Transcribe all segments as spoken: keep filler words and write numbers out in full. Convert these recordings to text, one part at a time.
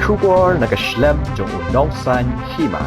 Khubor na ka shlem jong u nongsaiñ hima.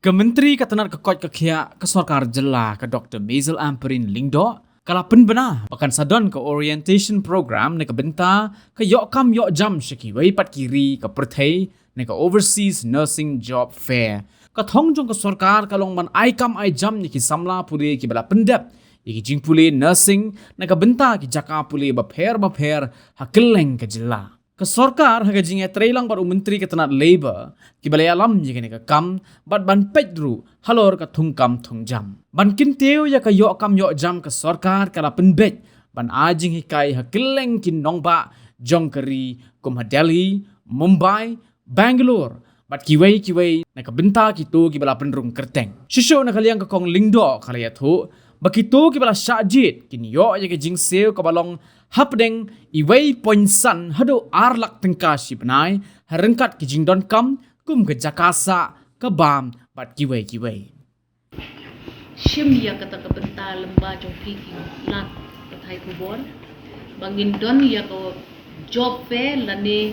Ka Myntri ka tnat ka koit ka khiah ka sorkar jylla ka Doktor Maisel Ampareen Lyngdoh ka la pynbna ba kan sa don ka orientation program na ka bynta ka ïoh kam ïoh jam sha kiwei pat ki ri ka pyrthei na ka Overseas Nursing Job Fair. Ka thong jong ka sorkar ka long ban ai kam ai jam ïa ki samla pule kiba la pyndep ïa ki jingpule nursing na ka bynta ki jaka pule bapher bapher ha kylleng ka jylla. Ka sorkar ha ka jingïatreilang bad u Myntri ka tnat Labour kiba la ïalam ïa kane ka kam bad ban peit ruh halor ka thungkam thungjam. Ban kyntiew ïa ka ïoh kam ïoh jam ka sorkar ka la pynbeit ban ai jinghikai ha kylleng ki nongbah jong ka ri kum ha Delhi, Mumbai, Bangalore bad kiwei kiwei na ka bynta kito kiba la pynrung kyrteng. Shisha na ka liang ka Kong Lyngdoh ka la ïathuh ba kito kiba la shah jied kin ïoh ïa ka jingsiew kaba long hapdeng wei point san haduh ar lak tyngka shi bnai ha ryngkat ki jingdonkam kum ka jaka sah, ka bam bad kiwei kiwei. Shim ïa kata ka bynta lyngba jong phi ki lad pathai khubor ba ngin don ïa ka job fair lane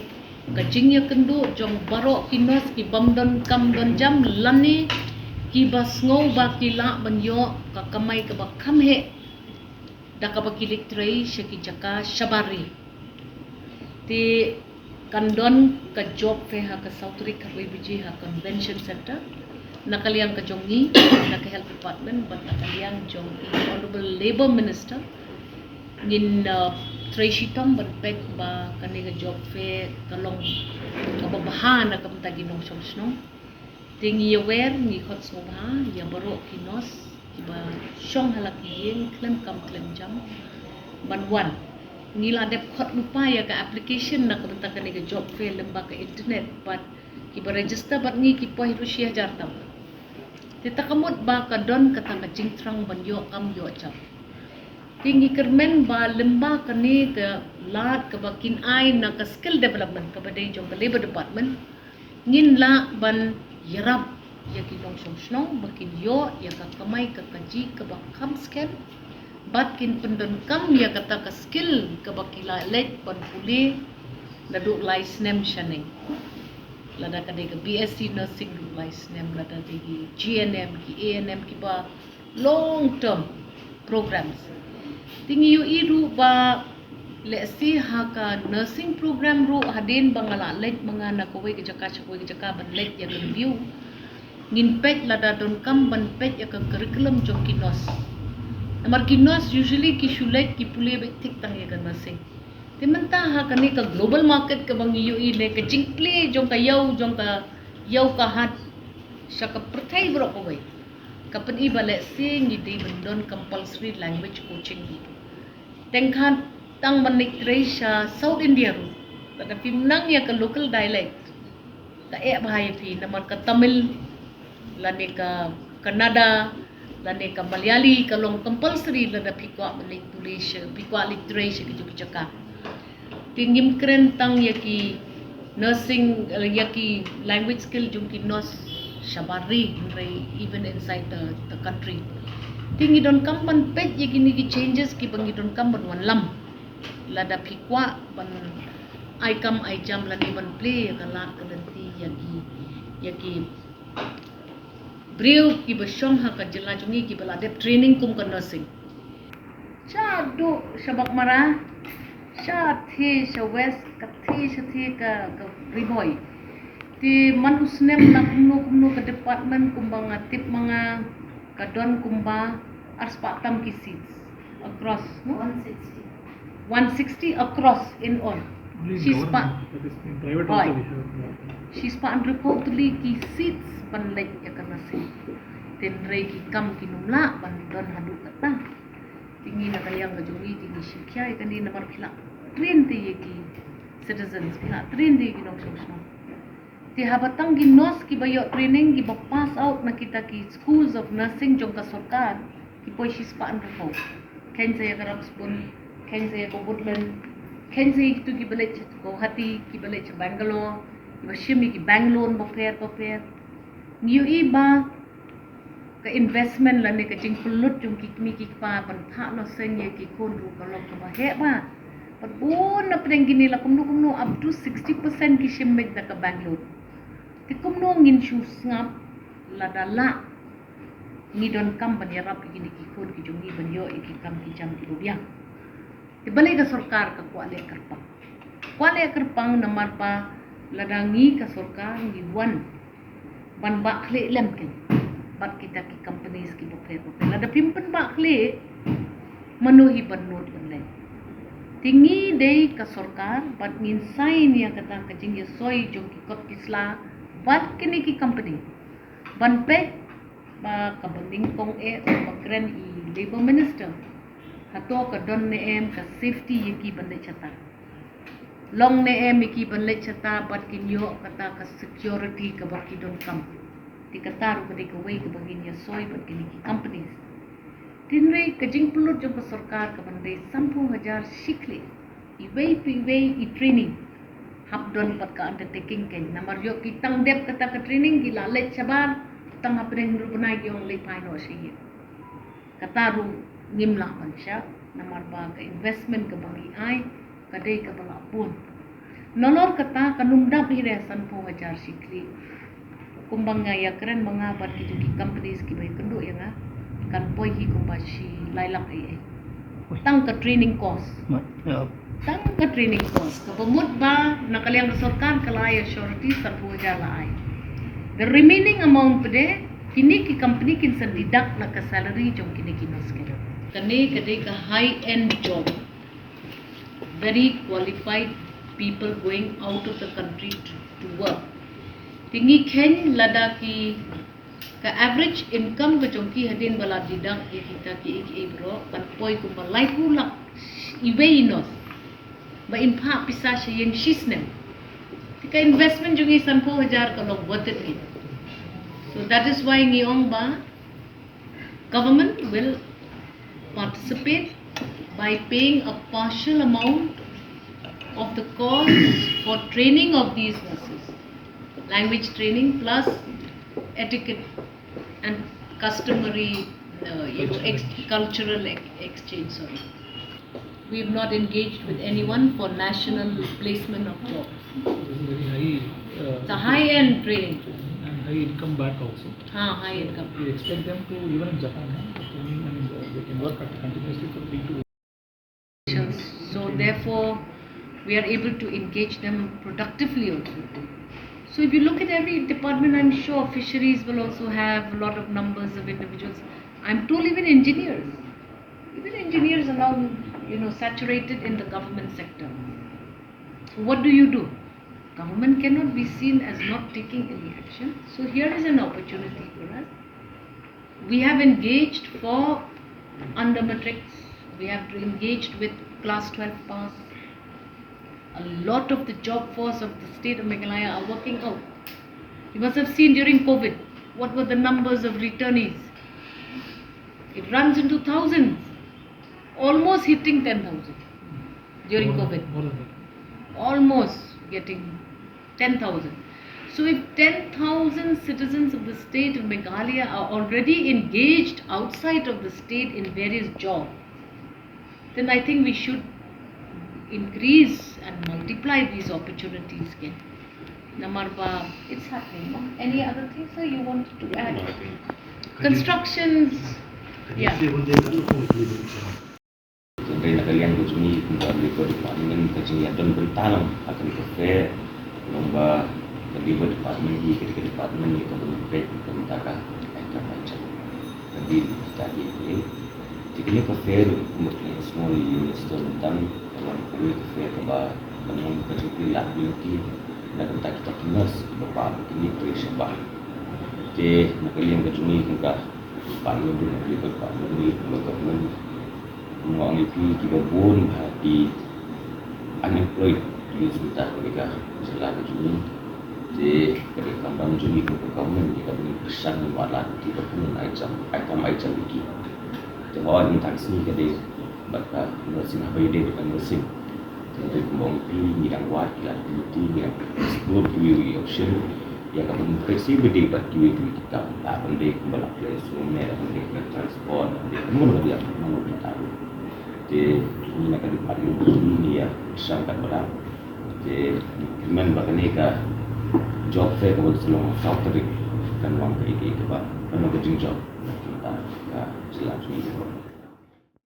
ka jingïakynduh jong baroh ki nurse ki bym don kam don jam lane kiba sngew ba ki lah ban ïoh ka kamai kaba kham heh da kaba ki leit trei sha ki jaka shabar ri. Te kan don ka job fair ha ka saw tarik khatwei baje ha Convention Centre. Na ka liang ka jong ngi, na ka Health Department bad na ka liang jong i Honourable Labour Minister, ngin uh, trei shitom ban peit ba kane ka job fair ka long kaba bha na ka bynta ki nongshong shnong. Te ngi ïawer, ngi khot sngewbha ïa baroh ki nurse kiba shong ha la ki ïing khlem kam khlem jam ban wan. Ngi la dep khot lypa ïa ka application na ka bynta kane ka job fair lyngba ka internet bad kiba register bad ngi ki poi ruh shi hajar tam. Te ta ka mut ba ka don kata ka jingthrang ban ïoh kam ïoh jam. Te ngi kyrmen ba lyngba kane ka lad kaba kin ai na ka skill development kaba dei jong ka Labour Department, ngin lah ban ïarap ïa ki nongshong shnong ba kin ïoh ïa ka kamai ka kajih kaba kham skhem bad kin pyndonkam ïa kata ka skill kaba ki la leit ban pule naduh lai snem shaneng. Lada ka dei ka B S C nursing ruh lai snem, lada dei ki G N M, ki A N M kiba long term programs. Te ngi ïohi ruh ba lehse ha ka nursing program ruh hadien ba nga la leit ma nga na kawei ka jaka sha kawei ka jaka ban leit ïa ka review, ngin peit lada donkam ban peit ïa ka curriculum jong ki nurse. Namar ki nurse usually ki shu leit ki pule beit thik tang ïa ka nursing. Te mynta ha kane ka global market kaba ngi ïohi ne ka jingplie jong ka ïew jong ka ïew ka hat sha ka pyrthei baroh kawei. Ka pyni ba lehse ngi dei ban don compulsory language coaching. Teng khat tang ban leit trei sha South India ruh, lada phim nang ïa ka local dialect ka eh bha ïa phi, namar ka Tamil lane ka Kannada lane ka Malayali ka long compulsory lada phi kwah ban leit pule sha, phi kwah leit trei sha kito ki jaka. Te ngim kren tang ïa ki nursing, eh, ïa ki language skill jong ki nurse shabar ri, hynrei even inside the, the country. Te ngi donkam ban peit ïa kine ki changes kiba ngi donkam ban wanlam. Lada phi kwah ban ai kam ai jam lane ban plie ïa ka lad ka lynti ïa ki, ïa ki briew kiba shong ha ka jylla jong ngi kiba la dep training kum ka nursing. Shaduh sha Baghmara, shatei sha West, katei shatei ka, ka Ri Bhoi. Te man u snem na kumno kumno ka department kumba nga tip ma nga ka don kumba arspah tam ki seats across, no? One sixty. One sixty across in all. Only in government, shispah, that is in private also we have more. Shispah hynriewphew tylli ki seats ban leit ïa ka nursing. Te hynrei ki kam kim lah ban don haduh katta. Te ngi na ka liang ka jong ngi te ngi shim khia ïa kane namar phi la train te ïa ki citizens, phi la train te ïa ki nongshong shnong. Te haba tang ki nurse kiba ïoh training kiba pass out na kita ki schools of nursing jong ka sorkar ki poi shispah hynriewphew. Khein sa ïa ka Raxburn, khein sa ïa ka Woodland, khein sa ïa kitu kiba leit sha Guwahati, kiba leit sha Bangalore, kiba shim ïa ki bank loan bapher bapher. Ngi ïohi ba ka investment lane ka jingpynlut jong ki kmie ki kpa ban phah noh seng ïa ki khun ruh ka long kaba heh bha. Bad bun na pdeng kine la kumno kumno up to sixty percent ki shim beit da ka bank loan. Te kumno ngin shu sngap lada lah ngi donkam ban ïarap ïa kine ki khun ki jong ngi ban ïoh ïa ki kam ki jam kiba biang. Te balei ka sorkar ka kwah leh kyrpang? Kwah leh kyrpang namar ba lada ngi ka sorkar ngi wan ban bah khlieh lem kein bad kita ki companies kiba pher bapher. Lada phim pynbah khlieh, mano hi ban nud ban leit? Te ngi dei ka sorkar bad ngin sign ïa kata ka jingïasoi jong ki kot ki sla bad kine ki company ban peit ba kaba nyngkong eh ba kren i Labour Minister. Hato ka don ne em ka safety ïa ki ban leit shata? Long ne em ïa ki ban leit shata bad kin ïoh kata ka security kaba ki donkam? Te kata ruh ka dei kawei kaba ngin ïasoi bad kine ki companies. Hynrei ka jingpynlut jong ka sorkar ka ban dei sanphew hajar shi khlieh iwei pa iwei i training. Hap don pat ka undertaking kein, namar ïoh ki tang dep kata ka training ki la leit shabar, tang hapdeng hynriew bnai ki ong leit phai noh sha ïing. Kata ruh ngim lah ban shah namar ba ka investment kaba ngi ai ka dei kaba la bun. Nalor kata kan ym dap hi re sanphew hajar shi khlieh. Kumba nga ïakren ma nga bad ki jong ki companies kiba ïakynduh ïa nga, kan poi hi kumba shi lai lak ei ei. Tang ka training cost. Tang ka training cost. Kaba mut ba na ka liang ka sorkar ka la ai surety sanphew hajar la ai. The remaining amount pat de kine ki company kin sa deduct na ka salary jong kine ki nurse kein. Kane ka dei ka high end job. Very qualified people going out of the country to, to work. Te ngi kheiñ lada ki ka average income ka jong ki hadien ba la deduct ïa kita kiei kiei baroh kan poi kumba laiphew lak iwei i nurse. Ba in phah pisa sha ïing shisnem. Te ka investment jong ngi sanphew hajar ka long worth it. So that is why ngi ong ba government will participate by paying a partial amount of the cost for training of these nurses, language training plus etiquette and customary, uh, you know, ex- cultural ex- exchange. Sorry, we've not engaged with anyone for national placement of jobs. This is very high. Uh, it's a high-end training. And high income back also. Ha, high income. You expect them to, even in Japan, no? They can, I mean, uh, they can work at continuously for three to. So therefore, we are able to engage them productively also. So if you look at every department, I'm sure fisheries will also have a lot of numbers of individuals. I'm told even engineers. Even engineers are now, you know, saturated in the government sector. So what do you do? Government cannot be seen as not taking any action. So here is an opportunity for us. We have engaged for under matrics. We have engaged with class twelve pass. A lot of the job force of the state of Meghalaya are working out. You must have seen during COVID, what were the numbers of returnees? It runs into thousands, almost hitting ten thousand during COVID. Almost getting ten thousand. So if ten thousand citizens of the state of Meghalaya are already engaged outside of the state in various jobs, then I think we should increase and multiply these opportunities again. Namar ba, it's happening. Any other thing, sir, you wanted to add? No, I think. Constructions. Yeah. Hynrei na ka liang ka jong ngi kum ka Labour Department ka jingïadon bynta lang ha kane ka fair, long ba ka Labour Department hi ka dei ka department ïa kaba ngi peit na ka bynta ka item item. Ka dei ka dei. Te kane ka fair kum ba ka Small Minister mynta ka long kawei ka fair kaba ka long ka jingpynlait ïa ngi na ka bynta kita ki nurse kiba pah ba kine ki trei shabar. Te na ka liang ka jong ngi kum ka department, na ka liang ka department, na ka government, nga ong ïa phi kiba bun bha ki unemployed youth mynta ha kane ka jylla ka jong ngi. Te ka dei ka kamram jong ngi kum ka government ïa kaba ngin kyrshan ngin wad lad ïa ki ba pynlong ai jam, ai kam ai jam ïa ki. Te hooid mynta ka sngi ka dei bad ka nursing, haba ïadei bad ka nursing. Te hynrei kumba ong phi ngi dang wad ki lad ki lynti, ngi dang explore kiwei kiwei option. Ïa kaba ngin peit shi ba dei bad kiwei kiwei ki kam, la ban dei kumba la place, kumne la ban dei kumba transport, la ban dei kumno la ban dei kumno la ban dei. Te Na ka department ni ya shan kat bada. Te kmen ba kane ka job fair ka ba shlong saw tarik kan wan ka ike ka ba kan ka jingjop.